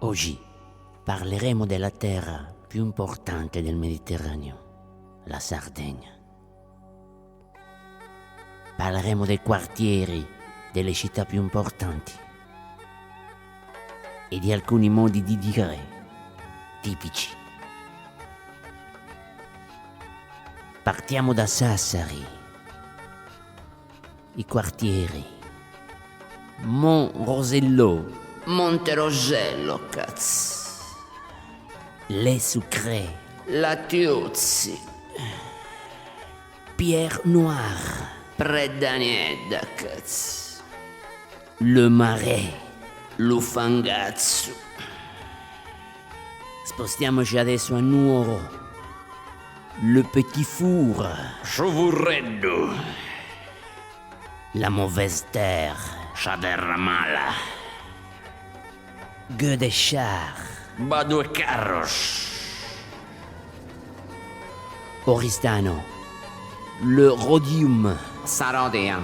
Oggi parleremo della terra più importante del Mediterraneo, la Sardegna. Parleremo dei quartieri delle città più importanti e di alcuni modi di dire tipici. Partiamo da Sassari, i quartieri Mont Rosello, Monte Rosello, cazz. Les Sucré, Latiuzzi, Pierre Noire, Predda Niedda, cazz. Le Marais. Lu Fangazzu. Spostiamoci adesso a Nuoro. Le Petit Four. Su Furreddu. La Mauvaise Terre. Sa Terra Mala. Gueux de Char. Badu 'e Carros. Oristano. Le Rhodium. Sa Rodia.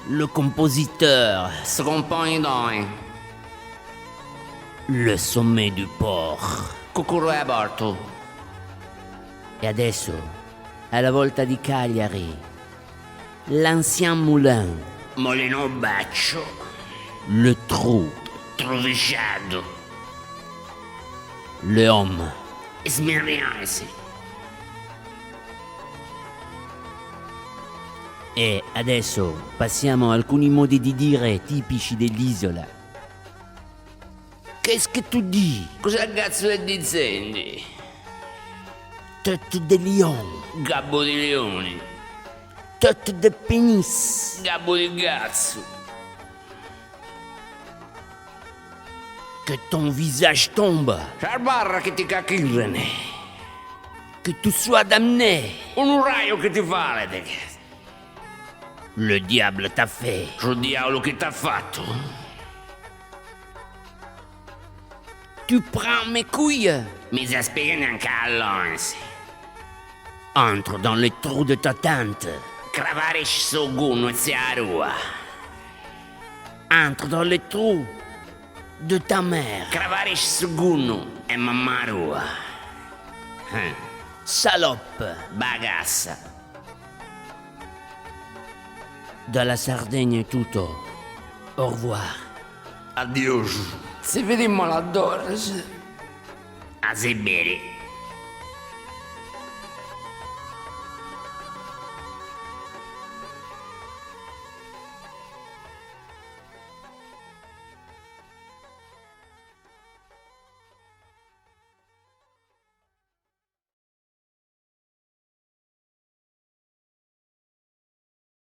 Le compositeur. Su Cumponidori. Le sommet du port. Cuccuru 'e Portu. E adesso è la volta di Cagliari. L'ancien moulin. Molinu Becciu. Le trou. Truvixeddu. Le homme. Is Mirrianis. E adesso passiamo a alcuni modi di dire tipici dell'isola. Qu'est-ce que tu dis? Cosa cazzo stai dicendi? Tête de lion. Gabbo di lioni. Tête de pénis. Gabbo di cazzo. Que ton visage tombe. Sa barra chi ti cachirrene. Que tu sois damné. Unu raju chi ti falet. Le diable t'a fait. Su diaulu chi t'at fatu. Tu prends mes couilles. Mi ses pighende a callones. Entre dans le trou de ta tante. Cravarisci su gunnu 'e tzia Arua. Entre dans le trou de ta mère. Cravarisci su gunnu 'e mamma Arua. Salope. Bagassa. Dalla Sardegna è tutto. Au revoir. Adiosu. Si bidimus, Doris. A si biri.